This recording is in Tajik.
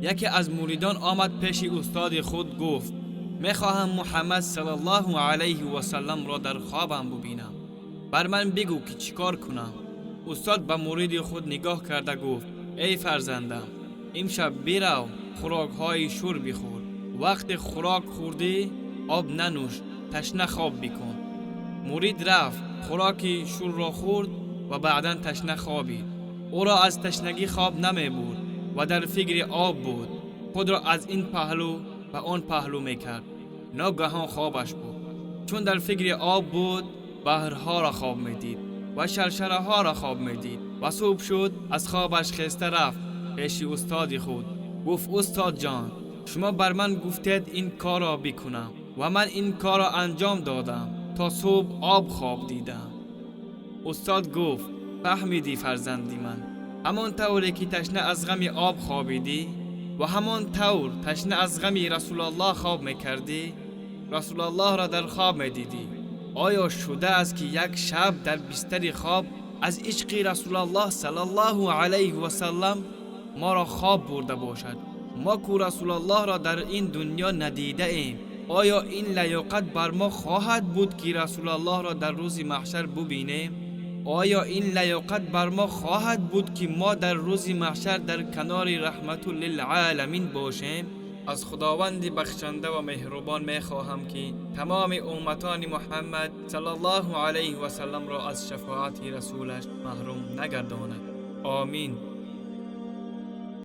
Яке аз муридон омад пеши устоди худ, гуфт: мехоҳам Муҳаммад саллаллоҳу алайҳи васалламро дар хобам бубинам. Бар ман бигӯ, ки чӣ кор кунам. Устод ба муриди худ нигоҳ карда гуфт: эй фарзандам, имшаб бирав, хӯрокҳои шур бихӯр. Вақте хӯрок хӯрдӣ, об нанӯш, ташна хоб бикун. Мурид рафт, хӯроки шурро хӯрд ва баъдан ташна хобид. Ӯро аз ташнагӣ хоб намебурд ва дар фикри об буд. Худро аз ин паҳлӯ ба он паҳлӯ мекард. Ногаҳон хобаш буд. Чун дар фикри об буд, баҳрҳоро хоб медид ва шаршараҳоро хоб медид. Ва субҳ шуд, аз хобаш хеста рафт пеши устоди худ. Гуфт: устод ҷон, шумо бар ман гуфтед ин корро бикунам ва ман ин корро анҷом додам. То субҳ об хоб дидам. Устод гуфт: фаҳмидӣ, фарзанди ман, ҳамон тавре ки ташна аз ғами об хобидӣ ва ҳамон тавр ташна аз ғами Расулуллоҳ хоб мекардӣ, Расулуллоҳро дар хоб медидӣ. Оё шудааст, ки як шаб дар бистари хоб аз ишқи Расулуллоҳ саллаллоҳу алайҳи васаллам моро хоб бурда бошад? Мо ку Расулуллоҳро дар ин дунё надидаем. Оё ин лаёқат бар мо хоҳад буд, ки Расулуллоҳро дар рӯзи маҳшар бубинем? Оё ин лаёқат бар мо хоҳад буд, ки мо дар рӯзи маҳшар дар канори раҳматул лилъоламин бошем? Аз Худованди бахшанда ва меҳрубон мехоҳам, ки тамоми умматони Муҳаммад саллаллоҳу алайҳи васалламро аз шафоати расулаш маҳрум нагардонад. Омин.